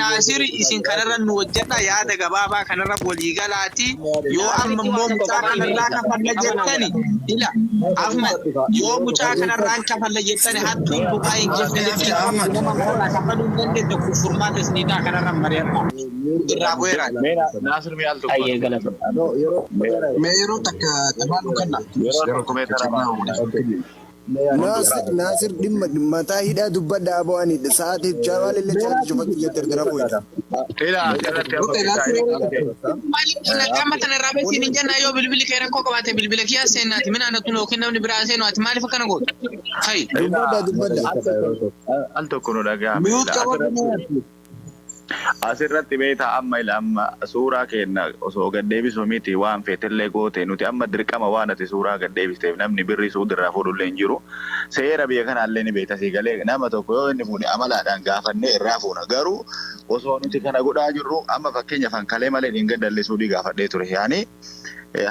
Naasir, isin kanarra nu hojjedha, yaada gabaabaa kanarra walii galaati. Yoo amma Naasiritti immoo waan tokko mucaa qofaa kanarraa himee kafalla dhiifama naa jettani, godha. ila Ahmad, yoo mucaa kanarraan kafalla jettani hattuun Dubaay hin Haftee jirti haftee jettani Ahmad. nama kanarraa kafaluu hin dandeette, kun furmaata isinii ta'a, kanarra mari'adha. Irraa bu'eera. Mee Naasir mee al tokko Ayyee galata. Mee yeroo takka carraa nu kenna. Yeroo Yeroo tokko mee takka tara carraa waliif. Naasir, Naasir, dhimma mataa hidhaa dubbadha aboo, ani sa'aatiif jawaal illee chaarjii cufatti jette erga fuudha. Ila asirratti amma Okay, bitaa Naasir inni yeroo qabdee. takka. Maaliif qonna qaama kana irraa beeksiin hin jennaa? Yoo bilbili kee rakkoo qabaate bilbila kiyyaa seennaati mina anatu yookiin namni biraa seenu, ati maaliif akkana gootu? Hayi. Ila Dubbadha, dubbadha. al tokko nu dhaga'ame. Mute Ila qabadhu asirratti mee. Asirratti beektaa, amma ila amma suuraa kenna osoo gad deebisu miti, waan feetellee goote, nuti amma dirqama waan ati suuraa gad deebisteef namni birrii suudirraa fuudhullee hin jiru. Seera biyya kanaallee ni beekta, sii galee, nama tokko yoo inni fuudhe amalaadhaan gaafannee irraa fuuna. Garuu osoo nuti kana godhaa jirru, amma fakkeenyaaf an kalee malee hin gaddallee suudii gaafadhee ture. Yaani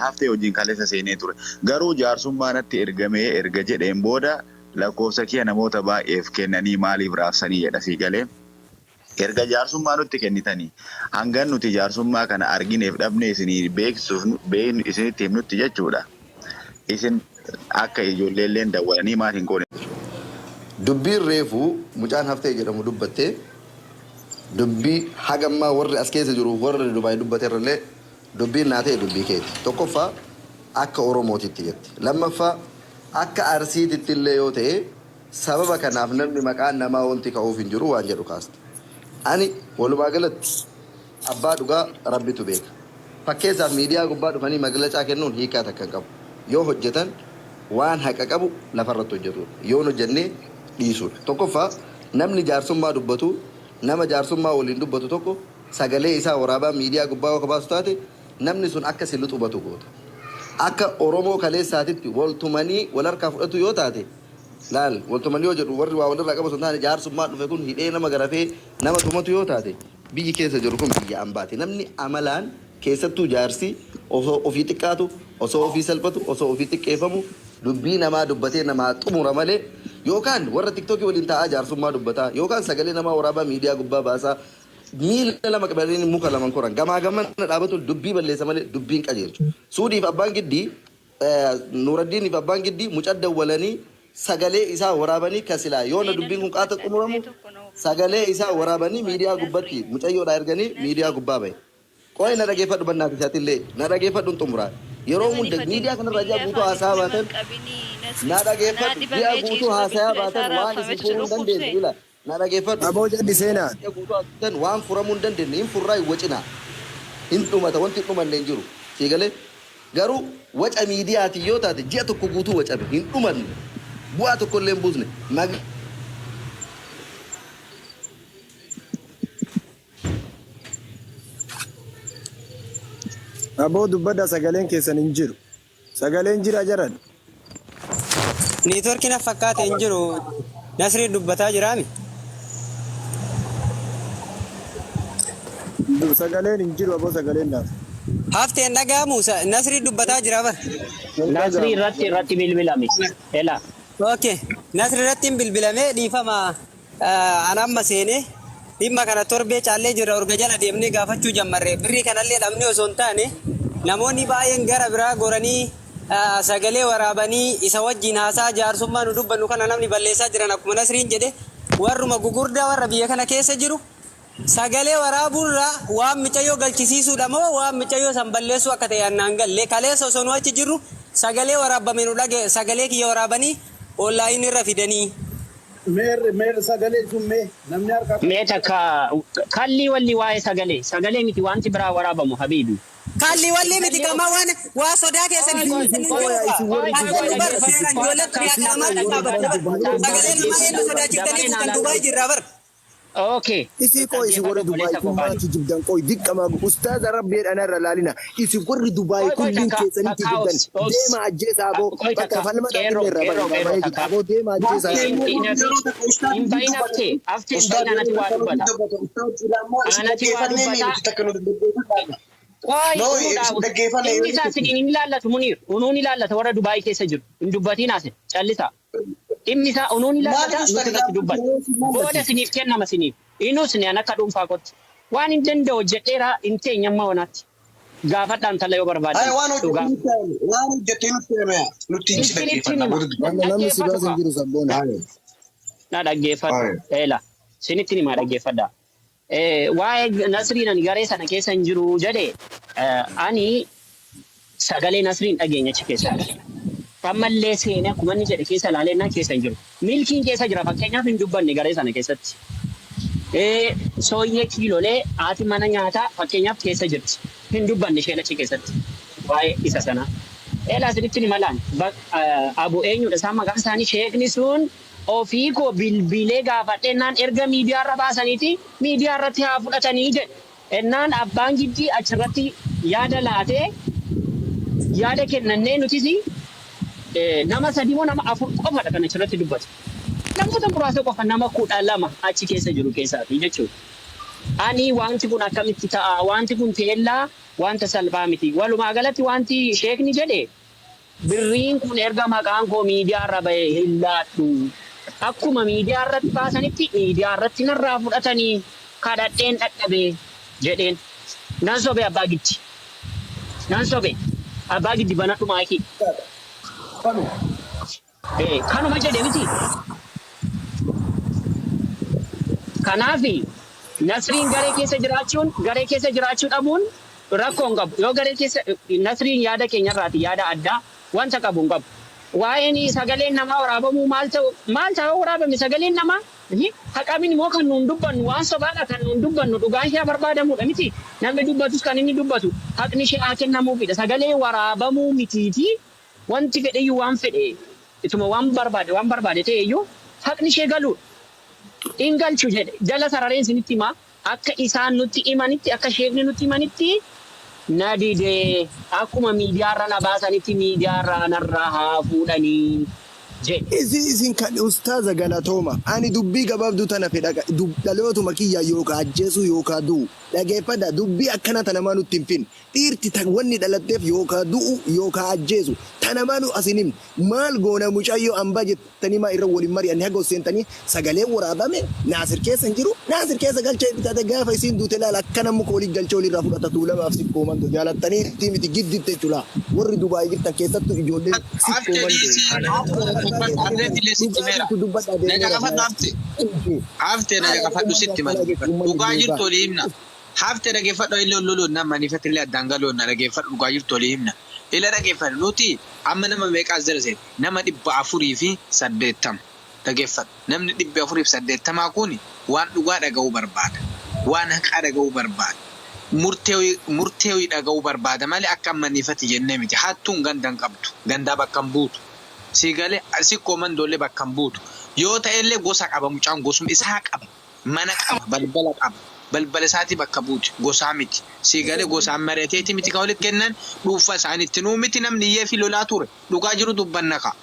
haftee wajjin kaleessa seenee ture. Garuu jaarsummaa natti ergamee erga jedheen booda lakkoofsa kiyya namoota baay'eef kennanii maaliif raabsanii jedha, sii galee. Erga jaarsummaa nutti kennitanii hangan nuti jaarsummaa kana argineef dhabnee isinii beeksisuuf beeknu isinitti himnutti jechuudha. Isin akka ijoolleelleen dawwalanii maal hin goone. Dubbiin reefu mucaan Haftee jedhamu dubbatte dubbii hagammaa warri as keessa jiru, warri Dubaay dubbate irrallee dubbiin naa ta'e dubbii keeti. Tokkoffaa, akka Oromootitti jette. Lammaffaa, akka Arsiititti illee yoo ta'e sababa kanaaf namni maqaan namaa wanti ka'uuf hin jiru waan jedhu kaaste. Ani walumaa galatti abbaa dhugaa Rabbitu beeka. Fakkeessaaf miidiyaa gubbaa dhufanii maglacaa kennuun hiikaa takka hin qabu. Yoo hojjetan waan haqa qabu lafarratti hojjetudha. Yoo hin hojjennee dhiisuudha. Tokkoffaa, namni jaarsummaa dubbatu, nama jaarsummaa waliin dubbatu tokko sagalee isaa waraabaa miidiyaa gubbaa yoo kabaasu taate, namni sun akka si luxubatu goota. Akka Oromoo kaleessaatitti wal tumanii wal harkaa fudhatu yoo taate, laal, wal tumanii yoo jedhu warri waa walirraa qabu osoo hin taane, jaarsummaa dhufe kun hidhee nama garafee nama tumatu yoo taate, biyyi keessa jiru kun biyya ambaati. Namni amalaan keessattuu jaarsi osoo ofii xiqqaatu, osoo ofii salphatu, osoo ofii xiqqeeffamu dubbii namaa dubbatee namaa xumura malee, yookaan warra TikTokii waliin taa'aa jaarsummaa dubbataa, yookaan sagalee namaa waraabaa miidiyaa gubbaa baasaa, miila lama qabatanii muka lama koran gamaa gamana dhaabatu dubbii balleessa malee dubbiin qajeelchu. Suudiif abbaan giddii, Nuuraddiiniif abbaan giddii mucaa dawwalanii sagalee isaa waraabanii kasilaa yoona dubbiin kun qaata xumuramu sagalee isaa waraabanii miidiyaa gubbatti mucayyoodhaa erganii miidiyaa gubbaa bahe. Qo'ee na dhageeffadhu, bannaati isaatillee na dhageeffadhu, xumuraa. Yeroo hunda miidiyaa kanarraa ji'a guutuu haasaa baatan, na dhageeffadhu, ji'a guutuu haasayaa baatan waan isin furuu hin dandeenye, ila na dhageeffadhu. Aboo jalli seenaa. Ji'a guutuu haasoftan waan furamuu hin dandeenye hin furraa, hin wacinaa. Hin dhumata, wanti hin dhumanne hin jiru. Sii galee, garuu waca miidiyaatiin yoo taate ji'a tokko guutuu wacame hin dhumanne, bu'aa tokko illee hin buusne. Aboo dubbadha, sagaleen keessan hin jiru. Sagaleen jira jaran. Networkiin fakkaate hin jiru. Nasrii dubbataa jiraami? Sagaleen hin jiru aboo, sagaleen naaf. Hafteen dhaga'amu, Nasrii dubbataa jira bar. Nasrii irratti bilbilame. Ela. Okay. Nasri irratti hin bilbilamee, dhiifama, an amma seenee dhimma kana torbee caallee jirra, urga jala deemnee gaafachuu jammarre birrii kanallee dhabnee osoo hin taane, namoonni baay'een gara biraa goranii sagalee waraabanii isa wajjin haasaa jaarsummaa nu dubbannu kana namni balleessaa jiran, akkuma Nasriin jedhe, warruma gugurdaa warra biyya kana keessa jiru. Sagalee waraabuurraa waan micayyoo galchisiisuudha moo waan micayyoo san balleessuu akka ta'e annaan galle. Kaleessa osoo nu achi jirru sagalee waraabbame nu dhage, sagalee kiyya waraabanii online irra fidanii. Meerre, meerre sagalee sun, mee namni harka Mee takka kallii walli waa'ee sagalee sagalee miti, wanti biraa waraabamu habiibi. Kalli walli miti kama waan waa sodaa keessan hin Qoy hin qoy jiru kaa. Isin warri qoy Ati qoy nu bar dhaggeeffadhu seeraan qoy ijoollee takka xuriyaa qalamaa takka dhadhaabatti bar. takka Sagalee namaa eenyu sodaachiftanii dabareen fuutan haala Dubaay jirra bar. Okay. Isii qoo isin Dhaggeeffadhu warri Dubaay obboleessa kun koo maa qaali. kijibdan? Qoy diqqama ustaaza rabbiidha narra laalina, isin warri Dubaay Qoy qoy kulliin takka keessanii takka kijibdan. obsi obsi. Deema ajjeesaa aboo, Qoy bakka takka falmata qeerroo illee irraa qeerroo bara qeerroo irraa takka. aboo, deema ajjeesaa. Hin bahin haftee, haftee hin bahin, anati waa dubbata. Anati waa dubbata. Qoy unuudha dhimmi isaa siniin hin ilaallatu, Muniir. Unuun ilaallata, warra Dubaay keessa jiru. Hin dubbatiin asin callisa. Dhimmi isaa unuun ilaallata, nuti irratti dubbata. Booda siniif kennama siniif. Inus ni an akka dhuunfaa kootti. Waan hin danda'u hojjedheera hin teenye amma oonaatti. Gaafadhaan tala yoo barbaadan. Ay, waan Dhugaa. hojjettee waan hojjettee nutti hime nutti hin Isinitti dhaggeeffanna. hima. Wanta namni si Dhaggeeffadhu baasan kaa. jiru sabboona. Na dhaggeeffadhu. Eela. Isinitti hima dhaggeeffadha. Waa'ee Nasriin ani garee sana keessa hin jiru jedhe ani sagalee Nasriin dhageenya achi keessa. Ammallee seenee akkuma inni jedhe keessa ilaalee naan keessa hin jiru. Milkiin keessa jira fakkeenyaaf hin dubbanne garee sana keessatti. Sooyyee kiilolee haati mana nyaataa fakkeenyaaf keessa jirti. Hin dubbanne isheen achi keessatti. Waa'ee isa sanaa. Eelaa isinitti ni malaan abu eenyudha isaan maqaan isaanii sheekni sun ofii koo bilbilee gaafadhe ennaan erga miidiyaarra baasaniiti miidiyaarratti haa fudhatanii jedhe. Ennaan abbaan giddii achirratti yaada laatee yaada kennannee nutis nama sadii moo nama afur qofadha kan achirratti dubbatu. Namoota muraasa qofa nama 12 achi keessa jiru keessaati jechuudha. Ani wanti kun akkamitti ta'a? Wanti kun teellaa wanta salphaa miti. Walumaa galatti wanti sheekni jedhe birriin kun erga maqaan koo miidiyaarra bahe hin laadhu. Akkuma miidiyaa irratti baasanitti miidiyaa irratti narraa fudhatanii kadhadheen dhadhabe jedheen. Nan sobe abbaa giddi. Nan sobe. Abbaa giddi banadhu maayikii. Kanuma jedhe miti. Kanaafi Nasriin garee keessa jiraachuun garee keessa jiraachuu dhabuun rakkoo hin qabu. Yoo garee keessa Nasriin yaada keenyarraati yaada addaa wanta qabu hin qabu. Waa'een sagaleen namaa waraabamuu maal ta'u maal ta'u waraabame sagaleen namaa haqamin immoo kan nuun dubbannu waan sobaadha kan nuun dubbannu dhugaan ishee barbaadamudha miti. Namni dubbatus kan inni dubbatu haqni ishee haa kennamuufidha. Sagalee waraabamuu mitiiti wanti fedheyyuu waan fedhe ituma waan barbaade ta'eyyuu haqni ishee galuudha. In galchu jedhe jala sarareen isinitti himaa akka isaan nutti himanitti akka sheekni nutti himanitti na didee akkuma miidiyaarra na baasanitti miidiyaarra narraa haa fuudhanii jedhe. Isin kan ustaaza galatooma. Ani dubbii gabaabduu tana fedha dhalootuma kiyya yookaan ajjeesuu yookaan du'u. Dhageeffadha dubbii akkana tanamaa nutti hin finne. Dhiirti wanni dhalatteef yookaan du'u yookaan ajjeesu. Tanamaa nu asin himne. Maal goona mucayyoo hambaa jettanii maa irra waliin mari'anne haga seentanii sagalee waraabame Naasir keessa hin jiru. Naasir keessa galchee bitate gaafa isiin duute laala akkana muka waliin galchee walirraa fudhata tuulamaaf sikkoo mandoo jaalattanii itti miti gidditte jechuudha. Warri Dubaayii jirtan keessattuu ijoolleen sikkoo mandoo. Na caqafadhu hafte. Hafte na caqafadhu sitti malee. Dhugaa jirtu olii himna. Hafte dhageeffadhu illee loluun nama niifatti illee addaan galoon na dhageeffadhu dhugaa jirtu olii himna. Ila dhageeffadhu nuti amma nama meeqaas jala seete nama 480 dhageeffadhu. Namni 480 kun waan dhugaa dhaga'uu barbaada. Waan haqaa dhaga'uu barbaada. Murtee dhaga'uu barbaada malee akka amma niifatti jennee miti. Hattuun ganda hin qabdu. Gandaa bakka hin buutu. Si galee sikkoo mandoollee bakka hin buutu. Yoo ta'ellee gosa qaba mucaan gosuma isaa qaba. Mana qaba balbala qaba. Balbala isaatii bakka buuti gosaa miti. Si galee gosaan mari'ateeti miti kan walitti kennan dhuunfaa isaaniitti nuu miti namni iyyee fi lolaa ture. Dhugaa jiru dubbanna ka'a.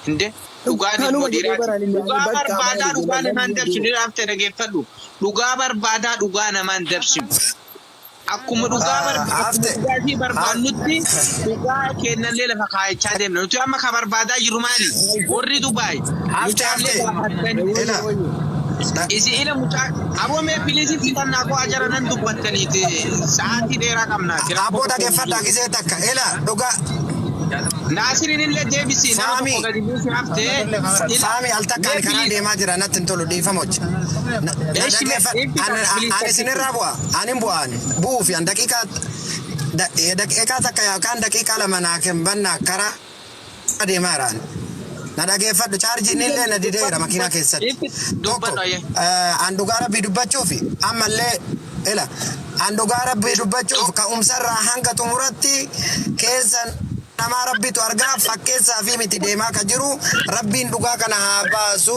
Hinde dhugaan ilmoo dhiiraati. Dhugaa barbaadaa dhugaa namaan dabsinu dhiiraaf ta'e dhageeffadhu. Dhugaa barbaadaa dhugaa namaan dabsinu. Akkuma dhugaa dhugaatii barbaannutti dhugaa kennallee lafa kaayachaa deemna. Nuti amma ka barbaadaa jirru maali? Warri Dubaay. Hafte hafte. Isi ila mucaa aboo mee piliisii fixannaa koo ajara nan dubbattaniiti sa'aatii dheeraa qabna. Abboo dhageeffadhaa gisee takka. Ila dhugaa. Naasiriin illee deebisi nama tokko gadi buusi haftee. Faami al takkaan karaa deemaa jira natti hin tolu dhiifama hojii. Ani isinirraa bu'a. Ani bu'a ani. Bu'uufi an daqiiqaa takka yookaan daqiiqaa lama naa kennaa karaa deemaa jira ani. Na dhageeffadhu chaarjiin illee na dideera makiinaa keessatti. Tokko an dhugaa rabbii dubbachuufi ammallee ila an dhugaa rabbii dubbachuuf ka'umsarraa hanga xumuratti keessa namaa rabbitu argaa fakkeessaa fi miti deemaa ka jiru rabbiin dhugaa kana haa baasu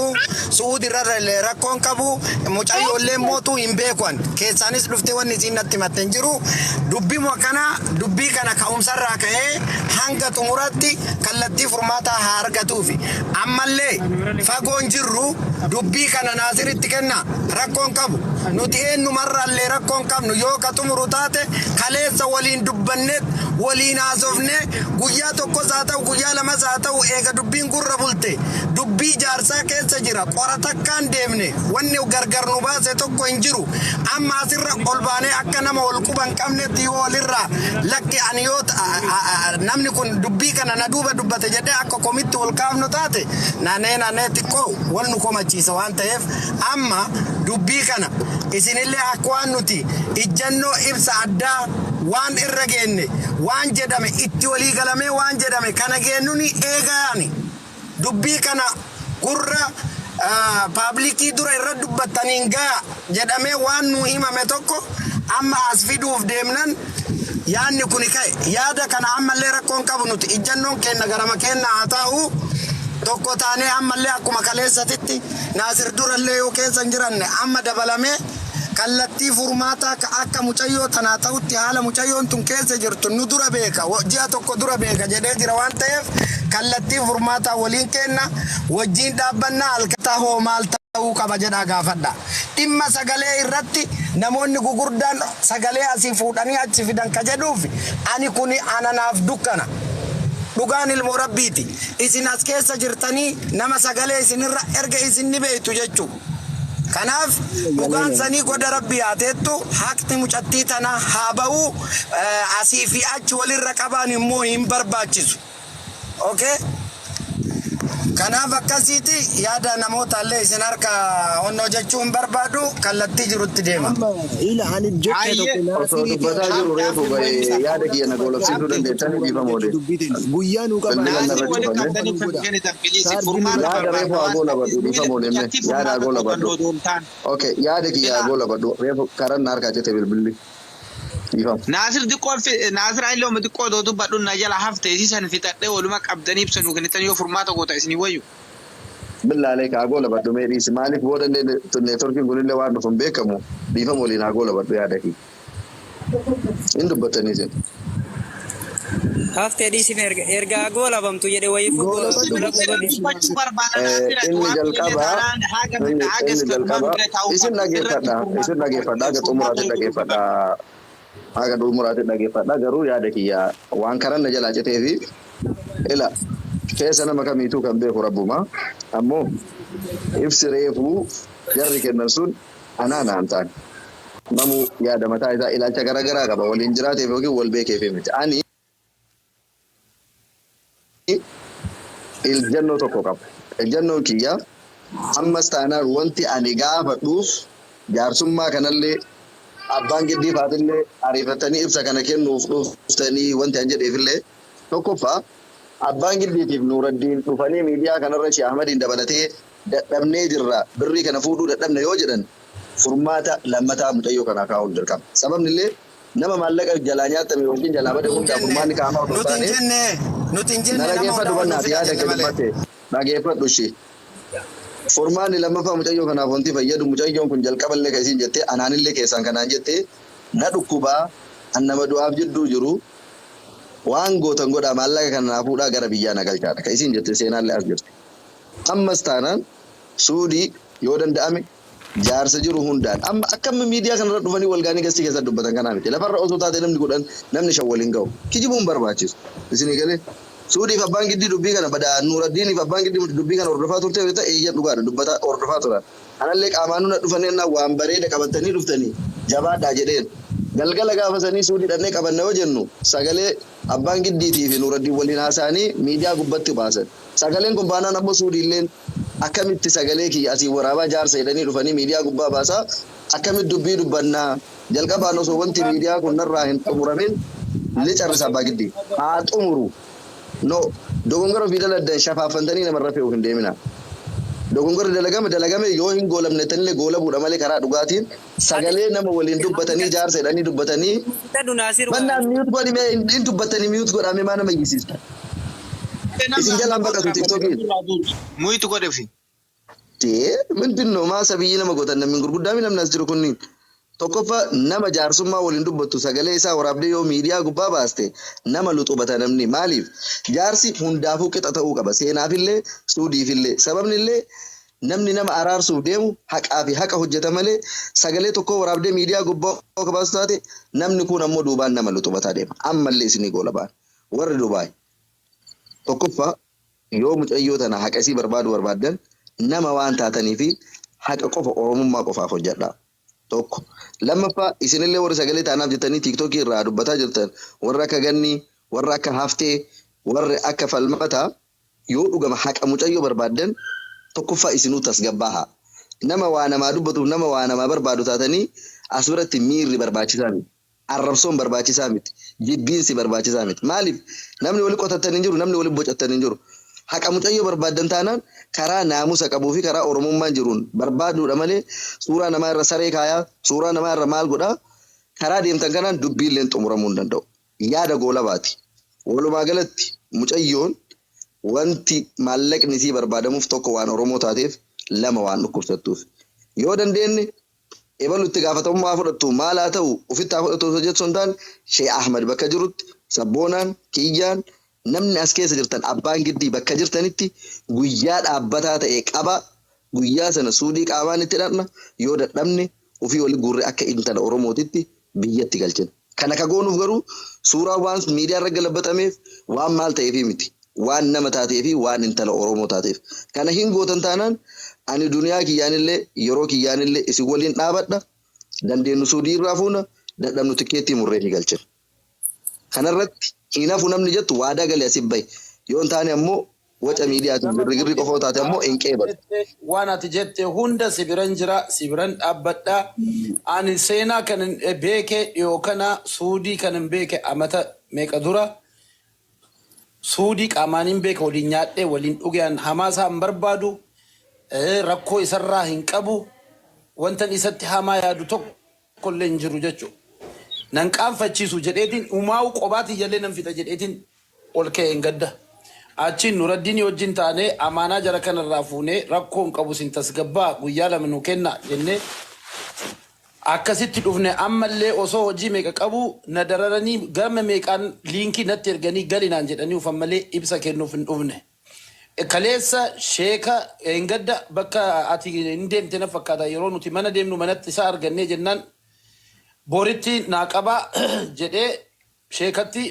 su'uudi irra illee rakkoon qabu mucayyoollee mootuu hin beekuan keessaanis dhuftee wanni isiin natti himatte hin jiru dubbima kana dubbii kana ka'umsarraa ka'ee hanga xumuratti kallattii furmaataa haa argatuufi ammallee fagoon jirru dubbii kana naasiritti kenna rakkoon qabu nuti eenyumarraallee rakkoon qabnu yoo ka xumuru taate kaleessa waliin dubbanneet Waliin haasofne, guyyaa tokkos haa ta'u, guyyaa lamas haa ta'u, eega dubbiin gurra bulte, dubbii jaarsaa keessa jira, qora takkaan deemne, wanni gargar nu baase tokko hin jiru. Amma asirra ol baanee akka nama wal quba hin qabnetti yoo walirraa lakki ani yoo namni kun dubbii kana na duuba dubbate jedhee akka komitti wal kaafnu taate, naannee naannee xiqqoo wal nu komachiisa waan ta'eef, amma dubbii kana isinillee akka waan nuti ijjannoo ibsa addaa waan irra geenne, waan jedhame itti walii galamee waan jedhame kana geennuni eegaani dubbii kana gurra public dura irra dubbattaniin gaya jedhamee waan nu himame tokko amma as fiduuf deemnan yaadni kuni ka'e. Yaada kana ammallee rakkoon qabu, nuti ijjannoon kenna garama kenna haa ta'u, tokko taanee ammallee akkuma kaleessatitti Naasir durallee yoo keessa hin jiranne amma dabalamee kallattii furmaataa akka mucayyoo tanaa ta'utti, haala mucayyoon tun keessa jirtu nu dura beeka, ji'a tokko dura beeka jedhee jira waan ta'eef, kallattii furmaataa waliin kenna, wajjiin dhaabbannaa. Halkataa hoo maal ta'uu qaba jedhaa gaafadha. Dhimma sagalee irratti namoonni gugurdaan sagalee asii fuudhanii achi fidan ka jedhuuf, ani kuni ananaaf dukkana. Dhugaan ilmoo rabbiiti. Isin as keessa jirtanii nama sagalee isinirra erga isin ni beektu jechuudha. Kanaaf dhugaan sanii goda rabbii haa teettu, haqni mucattii tana haa ba'u, asii fi achi walirra qabaan immoo hin barbaachisu. Okay? Kanaaf akkasiiti, yaada namootaallee isin harka onnoo jechuu hin barbaadu, kallattii jirutti deema. Amma ila ani jecha tokko Osoo Naasirii fi dubbataa jiru reefu bahee yaada kiyya na goolabsiisuu dandeettanii, dhiifama waliin. Guyyaa nuu qaba. Bilbila Naasir narra waliin cufame. qabdanii kennitan please, furmaata Yaada reefu haa goolabadhu, dhiifama waliin mee yaada haa goolabadhu. Okay, yaada kiyya haa goolabadhu, reefu karan na harkaa cite bilbilli. Dhiifama. Naasir xiqqoo, Naasir Aayiloo xiqqoo otoo dubbadhu na jala hafte, isiisan fixadhee waluma qabdanii ibsa nuu kennitan yoo furmaata goota isinii wayyu. Billaalee haa goolabadhu mee, dhiisi, maaliif booda illee networkiin kunillee waan dhufu hin beekamu, dhiifama waliin haa goolabadhu yaada kiyya. Hin dubbattanii isin. Haftee dhiisime, erga goolabamtu jedhe wayiifuu goolabuu. Dubbachuu barbaada Naasir ati Inni waan jalqabaa inni jalqabaa isin dhageeffadha, haga xumuraatti dhageeffadha, haga xumuraatti dhageeffadha. Garuu yaada kiyya waan karan na jalaa citee fi ila keessa nama kamiituu kan beeku rabbuma, ammoo ibsi reefuu jarri kennan sun anaa naan ta'an, namu yaada mataa isaa ilaalcha garaagaraa qaba, waliin jiraateef yookiin wal beekeef miti. Ani ejjennoo tokko qaba. Ejjennoon kiyya ammas taanaan wanti ani gaafadhuuf jaarsummaa kanallee abbaan giddii faatillee ariifatanii ibsa kana kennuuf dhuftanii, wanti an jedheefillee tokkoffaa abbaan giddiitiif Nuuraddiin dhufanii miidiyaa kanarra Shee Ahmadiin dabalatee dadhabnee jirra, birrii kana fuudhuu dadhabne yoo jedhan, furmaata lammataa mucayyoo kanaa kaa'uun dirqama. Sababni illee nama maallaqa jalaa nyaatame yookiin jalaa bade hundaa furmaanni kaa'amaa otoo hin Nuti hin taane jenne, nuti hin na jenne, nama dhageeffadhu hundaa ol nu bannaati fida yaada jenne kee malee. dubbatte dhageeffadhu ishee. Furmaanni lammaffaa mucayyoo kanaaf wanti fayyadu, mucayyoon kun jalqaballee kan isiin jettee anaanillee keessaan kanaan jettee, na dhukkubaa, an nama du'aaf jidduu jiru, waan gootan godhaa, maallaqa kana naa fuudhaa, gara biyyaa na galchaadha kan isiin jette, seenaallee as jirti. Ammas taanaan Suudii yoo danda'ame jaarsa jiru hundaan amma akkam miidiyaa kanarra dhufanii walgaanii gastii keessatti dubbatan kanaa miti. Lafarra osoo taate namni 10, namni 5 waliin ga'u. Kijibuun barbaachisu. Isinii galee? Suudiif abbaan giddii dubbii kana badaa, Nuuraddiiniif abbaan giddii dubbii kana hordofaa turte yoo ta'e, eeyyan, dhugaadha, dubbataa hordofaa turan. Anallee qaamaan nuna dhufanii ennaa waan bareeda qabatanii dhuftanii jabaadhaa jedheen. Galgala gaafa sanii Suudii dhannee qabanna yoo jennu, sagalee abbaan giddiitii fi Nuuraddiin waliin haasa'anii miidiyaa gubbatti baasan. Sagaleen kun baanaan ammoo Suudiilleen akkamitti sagalee kiyya asii waraabaa jaarsa jedhanii dhufanii miidiyaa gubbaa baasaa, akkamitti dubbii dubbannaa, jalqabaan osoo wanti miidiyaa kun narraa hin xumuramin ni carrisa, abbaa giddii. Haa xumuru. No, dogongora ofii daladdan shafaafantanii namarra fe'uuf hin deemina. Dogongorri dalagame dalagame, yoo hin goolamne tanillee goolabuudha malee, karaa dhugaatiin sagalee nama waliin dubbatanii jaarsa jedhanii dubbatanii. Fedhu Naasir. Mannaan mute godhi mee, hin dubbatanii mute godhame, maa nama iyyisiista? Isin jalaan baqatu TikTokiin. Mute godhefi. ምንድን ነው maa sabiyyi nama gootan, namni gurguddaa mi namni as jiru kunniin. Tokkoffaa, nama jaarsummaa waliin dubbattu sagalee isaa waraabdee yoo miidiyaa gubbaa baaste nama luxubata namni. Maaliif? Jaarsi hundaafuu qixa ta'uu qaba, seenaafillee suudiifillee. Sababni illee Namni nama araarsuuf deemu haqaa fi haqa hojjeta malee sagalee tokko waraabdee miidiyaa gubbaa akka baasu taate namni kun ammoo duubaan nama luxubataa deema. Ammallee isinii goola ba'an. Warri Dubaay tokkoffaa yoo mucayyoo tana haqa isii barbaadu barbaaddan nama waan taatanii fi haqa qofa Oromummaa qofaaf hojjedhaa. Tokko. Lammaffaa, isinillee warri sagalee taanaaf jettanii TikTokii irraa dubbataa jirtan, warri akka Gannii, warri akka Haftee, warri akka Falmataa, yoo dhugama haqa mucayyoo barbaaddan tokkoffaa isinuu tasgabbaahaa. Nama waa namaa dubbatuuf nama waa namaa barbaadu taatanii as biratti miirri barbaachisaa miti. Arrabsoon barbaachisaa miti. Jibbiinsi barbaachisaa miti. Maaliif? Namni wali qotattan hin jiru, namni wali bocattan hin jiru. Haqa mucayyoo barbaaddan taanaan karaa naamusa qabuu fi karaa Oromummaan jiruun barbaaduudha malee suuraa namaa irra saree kaayaa, suuraa namaa irra maal godhaa, karaa deemtan kanaan dubbiilleen xumuramuu hin danda'u. Yaada goolabaati. Walumaa galatti mucayyoon wanti maallaqni isii barbaadamuuf tokko waan Oromoo taateef, lama waan dhukkubsattuuf. Yoo dandeenye ebalu itti gaafatamummaa haa fudhattu, maal haa ta'u, ofitti haa fudhattu osoo jettu hin taane, Sheekh Ahmad bakka jirutti Sabboonaan, Kiyyaan, namni as keessa jirtan, abbaan giddii bakka jirtanitti guyyaa dhaabbataa ta'e qaba. Guyyaa sana suudii qaamaan itti dhaqna, yoo dadhabne ofii wali guurree akka intala Oromootitti biyyatti galchina. Kana ka goonuuf garuu suuraa waan miidiyaa irra galabbatameef waan maal ta'eefi miti. Waan nama taatee fi waan intala Oromoo taateef. Kana hin gootan taanaan ani duniyaa kiyyaanillee yeroo kiyyaanillee isin waliin dhaabadha. Dandeennu suudii irraa fuuna, dadhabnu tikkeettii murree ni galchina. Kanarratti hin hafu namni jettu waadaa gali asi bahi. Yoo hin taane ammoo waca miidiyaatiif girrigirri qofa yoo taate ammoo hin qeebalu. Waan ati jette hunda si biran jira, si biran dhaabbadha. Ani seenaa kan hin beeke dhiyoo kana, suudii kan hin beeke amata meeqa dura. Suudii qaamaan hin beeka, waliin nyaadhee waliin dhuge. An hamaa isaa hin barbaadu, rakkoo isarraa hin qabu, wantan isatti hamaa yaadu tokko illee hin jiru jechuudha. Nan qaanfachiisu jedheetiin umaa'u qobaa tiyyallee nan fixa jedheetiin ol ka'e hin gadda. Achiin Nuraddiinii wajjin taanee amaanaa jara kanarraa fuunee rakkoo hin qabu, isin tasgabbaa, guyyaa 2 nu kenna jennee akkasitti dhufne. Ammallee osoo hojii meeqa qabu na dararanii, gama meeqaan liinkii natti erganii gali naan jedhanii ufan malee ibsa kennuuf hin dhufne. Kaleessa sheeka hin gadda bakka ati hin deemte na fakkaata, yeroo nuti mana deemnu manatti isaa argannee jennaan boritti naa qabaa jedhee sheekatti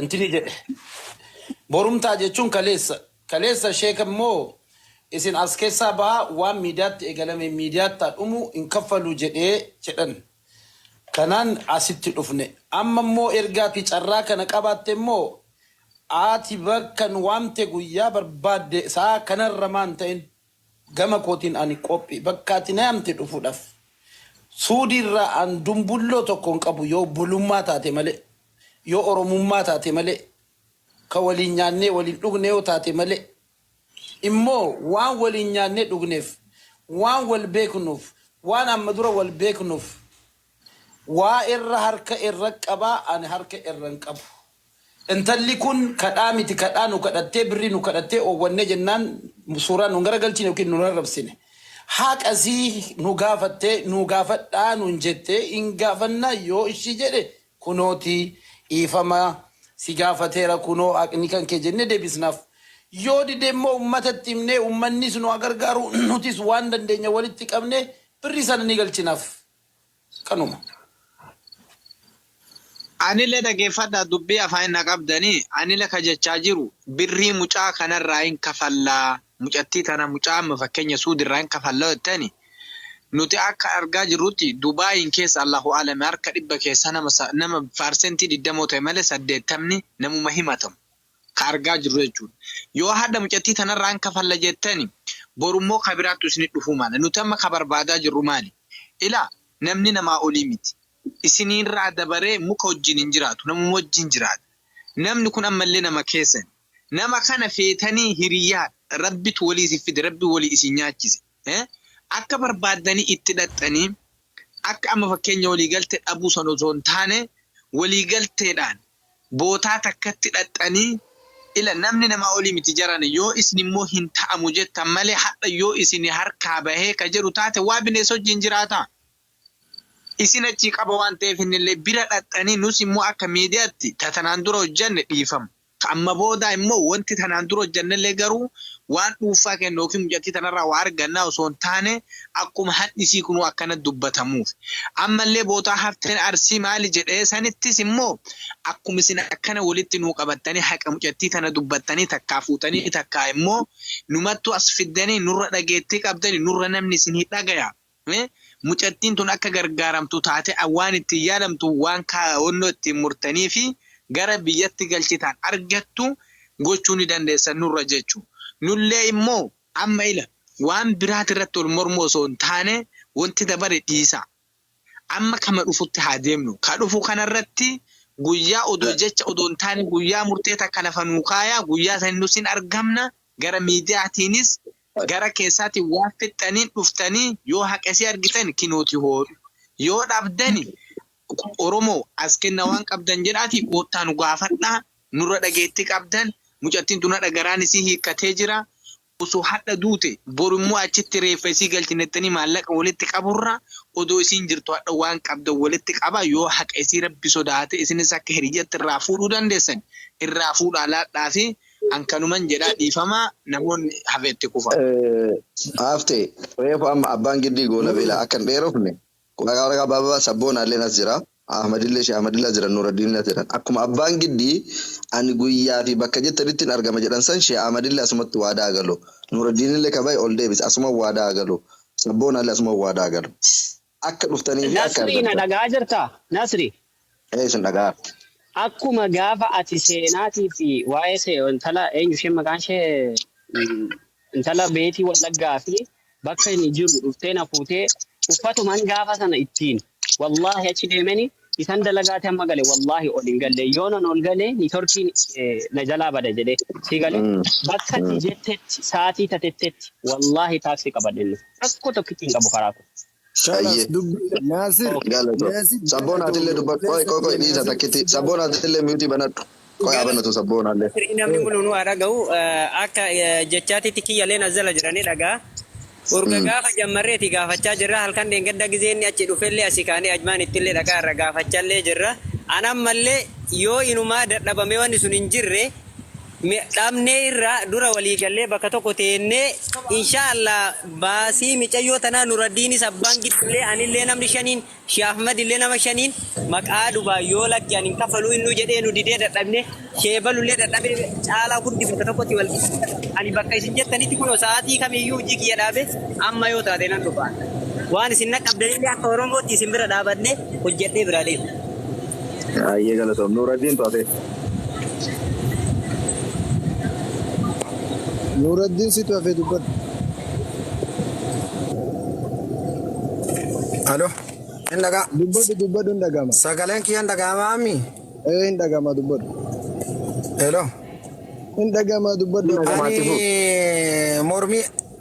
intini jedhe. Borumtaa jechuun kaleessa. Kaleessa sheeka immoo isin as keessaa bahaa, waan miidiyaatti eegalame miidiyaatti haa dhumu, hin kaffalu jedhee jedhan. Kanaan asitti dhufne. Amma immoo erga ati carraa kana qabaatte immoo ati bakka nu waamte guyyaa barbaadde sa'a kanarra maan ta'in gama kootiin ani qophii bakka ati na yaamte dhufuudhaaf. Suudiirraa an dumbulloo tokko hin qabu, yoo obbolummaa taate malee, yoo Oromummaa taate malee, ka waliin nyaannee waliin dhugne yoo taate malee. Immoo waan waliin nyaannee dhugneef, waan wal beeknuuf, waan amma dura wal beeknuuf waa irra harka irra qabaa, ani harka irra hin qabu. Intalli kun kadhaa miti, kadhaa nu kadhattee, birrii nu kadhattee oowwannee jennaan suuraa nu garagalchine yookiin nu rarrabsine. Haqasii nu gaafattee, nu gaafadhaa nuun jettee hin gaafannaa yoo ishii jedhe, kunooti dhiifama si gaafateera, kunoo haqni kan kee jennee deebisnaaf. Yoo dide immoo uummatatti himnee uummannis nu haa gargaaru, nutis waan dandeenya walitti qabnee birrii sana ni galchinaaf. Kanuma. Anillee dhageeffadhaa, dubbii afaan na qabdanii. Anillee ka jechaa jiru birrii mucaa kanarraa hin kafallaa, mucattii tana, mucaa amma fakkeenya suudirraa hin kafallaa jettani, nuti akka argaa jirrutti Dubaayin keessa Allahu alame harka 100 keessa nama 20% ta'e malee 80ni namuma himatamu ka argaa jirru jechuudha. Yoo hadha mucattii tanarraa hin kafalla jettani, borummoo ka biraattu isinit dhufuu mala. Nuti amma ka barbaadaa jirru maali? Ilaa, namni namaa olii miti. Isiniirraa dabaree muka wajjin hin jiraatu. Namuma wajjin jiraata. Namni kun ammallee nama keessani. Nama kana feetanii hiriyyaadha. Rabbitu walii isin fide. Rabbi walii isin nyaachise. Akka barbaaddanii itti dhaxxanii akka amma fakkeenya waliigaltee dhabuu sana osoo hin taane waliigalteedhaan bootaa takkatti dhaxxanii, ila namni namaa olii miti jarana, yoo isin immoo hin ta'amu jettan malee hadha yoo isin harkaa bahee ka jedhu taate waa bineensa wajjin jiraataa. Isin achii qaba waan ta'eef innillee bira dhaxxanii, nus immoo akka miidiyaatti tatanaan dura hojjanne dhiifama. Amma booda immoo wanti tanaan dura hojjannellee garuu waan dhuunfaa kennu yookiin mucattii tanarraa waa argannaa osoo hin taane akkuma hadhisii kunuu akkana dubbatamuuf. Ammallee bootaa hafteen Arsii maali jedhee sanittis immoo akkuma isin akkana walitti nuu qabattanii haqa mucattii tana dubbattanii takkaa fuutanii takkaa immoo numattu as fiddanii nurra dhageettii qabdanii nurra namni isin hin dhagaya. Mucattiin tun akka gargaaramtu taate waan ittiin yaadamtu waan kaawwannoo ittiin murtanii fi gara biyyatti galchitaan argattu gochuu ni dandeessan nurra jechuudha. Nullee immoo amma ila waan biraati irratti ol mormuu osoo hin taane wanti dabare dhiisa. Amma kama dhufutti haa deemnu. Ka dhufu kanarratti guyyaa odoo jecha odoo hin taane guyyaa murtee takka lafa nuu kaayaa guyyaa sani nus hin argamna gara miidiyaatiinis gara keessaatiin waan fixxaniin dhuftanii yoo haqasii argitan kinooti hoodhu. Yoo dhabdani Oromoo as kenna waan qabdan jedhaati koottaa nu gaafadhaa nurra dhageettii qabdan mucattiin tun hadha garaan isii hiikkatee jira. Osoo hadha duute boru immoo achitti reeffa isii galchinettanii maallaqa walitti qaburra odoo isiin jirtu hadha waan qabdan walitti qaba yoo haqa isii rabbi sodaate isinis akka hiriyyatti irraa fuudhuu dandeessan irraa fuudhaa laadhaa fi ankanuman jedhaa dhiifamaa namoonni hafeetti kufa. Haftee reefu amma abbaan giddii goola beela akka hin dheerofne waraqaa baabaa sabboonaallee as jira. Ahmadillee Shee Ahmadillee as jira Nuraddiin as jiran. Akkuma abbaan giddii ani guyyaa fi bakka jettanitti hin argama jedhan san Shee Ahmadillee asumatti waadaa galu. Nuraddiinillee kabaye ol deebise asuma waadaa galu. Sabboonaallee asuma waadaa galu. Akka dhuftanii fi akka Nasri na argamtan. dhagaa jirtaa? Nasri. Ee isin dhagaa. Akkuma gaafa ati seenaatii fi waa'ee intala eenyu isheen maqaan ishee intala beetii Wallaggaa fi bakka inni jiru dhuftee na fuutee uffatuman gaafa sana ittiin wallaahi achi deemeni isan dalagaate amma gale wallaahi ol hin galle yoo nan ol gale nitorkiin na jalaa bada jedhee si gale bakka ati jettetti sa'aatii tatettetti wallaahi taaksii qabadhe rakkoo tokkitti hin qabu karaa kun. Khalas Ayyee. dubbi Naasir Galatoo. Naasir Sabboonatillee galatoo dubbadhu. Qoy qoy qoy dhiisa takkitti. Sabboonatillee miyuutii banadhu. Qoy haa banatu sabboonaallee. Namni kun nu haa dhaga'u akka jechaatitti kiyyaleen as jala jiranii dhagaa. Urga gaafa jammarreeti gaafachaa jirra halkan dheengadda gizeenni achi dhufellee asii kaanee ajmaan ittillee dhagaa irra gaafachallee jirra. Anammallee yoo inumaa dadhabamee wanni sun hin jirre dhabnee irraa dura walii gallee bakka tokko teennee inshaallah baasii micayyoo tanaa Nuraddiinis abbaan giddillee anillee namni shaniin Shee Ahmadillee nama shaniin maqaa dubaa yoo lakki ani hin kafaluu innuu jedhee nu didee dadhabne sheebalullee dadhabee caalaa hundi bakka tokkotti wal ani bakka isin jettanitti kunoo sa'aatii kamiyyuu hojii kiyya dhaabe amma yoo taate nan dhufa. Waan isin naqqabdanillee akka Oromootti isin bira dhaabadne hojjedhee biraa deema. Ayyee galatoom. Nuraddiin to'ate. Nuraddiin situ hafee dubbadhu. Alo. Hin dhagaa. Dubbadhu dubbadhu hin dhagama. Sagaleen kiyya hin dhaga'amaami. Ee hin dhagama dubbadhu. Hello. Hin dhagama dubbadhu.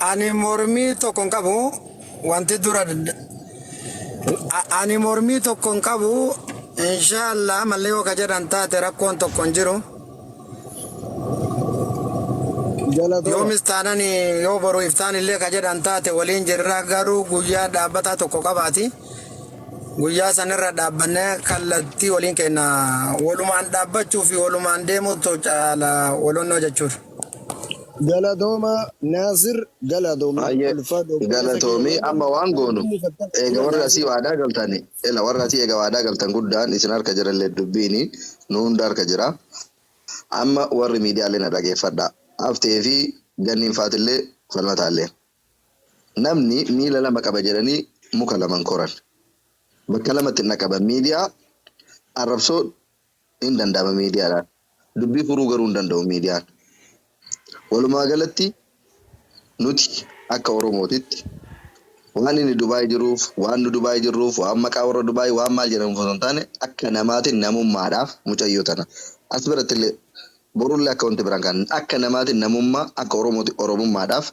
Ani mormii tokko hin qabu. Wanti dura ani mormii tokko hin qabu. Inshaallah mallee yoo ka jedhan taate rakkoon tokko hin jiru. Yoomis taanan yoo boru iftaan illee ka jedhan taate waliin jirra garuu guyyaa dhaabbataa tokko qabaati. Guyyaa sanirra dhaabbannee kallattii waliin kenna. Walumaan dhaabbachuu fi walumaan deemuutu caala walonnoo jechuudha. Galatooma Naasir galatooma Ayyee ulfaadhu obboleessa galatoomii keenya. Amma waan goonu eega warra asii waadaa galtan ela warra asii eega waadaa galtan guddaan isin harka jirallee dubbiini nu hunda harka jira. Amma warri miidiyaalee na dhageeffadha. Haftee fi ganniin faatillee falmataallee. Namni miila lama qaba jedhanii muka laman koran. Bakka lamatti hin qaban miidiyaa arrabsoo hin danda'ama miidiyaadhaan. Dubbii furuu garuu hin danda'u miidiyaan. Walumaa galatti nuti akka Oromootitti waan inni Dubaay jiruuf, waan nu Dubaay jirruuf, waan maqaa warra Dubaay waan maal jedhamuuf osoo hin taane akka namaatiin namummaadhaaf mucayyoo tana. As biratti illee borullee akka wanti biraan kan akka namaatiin namummaa akka Oromooti Oromummaadhaaf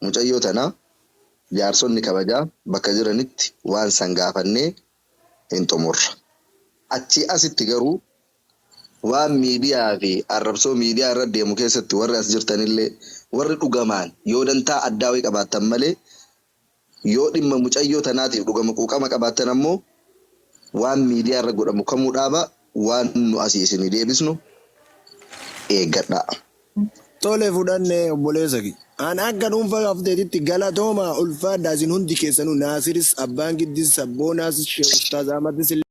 mucayyoo tana jaarsonni kabajaa bakka jiranitti waan san gaafannee hin xumurra. Achii asitti garuu waan miidiyaa fi arrabsoo miidiyaa irra deemu keessatti warri as jirtanillee warri dhugamaan yoo dantaa addaa wayii qabaattan malee yoo dhimma mucayyoo tanaatiif dhugama quuqama qabaattan ammoo waan miidiyaa irra godhamu kamuu dhaaba waan nu asii isinii deebisnu eeggadhaa. Tole fudhanne obboleessa kiyya. An akka dhuunfaa hafteetitti galatooma ulfaadhaa isin hundi keessanuu Naasiris, Abbaan Giddis, Sabboonaas, Sheekh Ustaaz Ahmadis illee.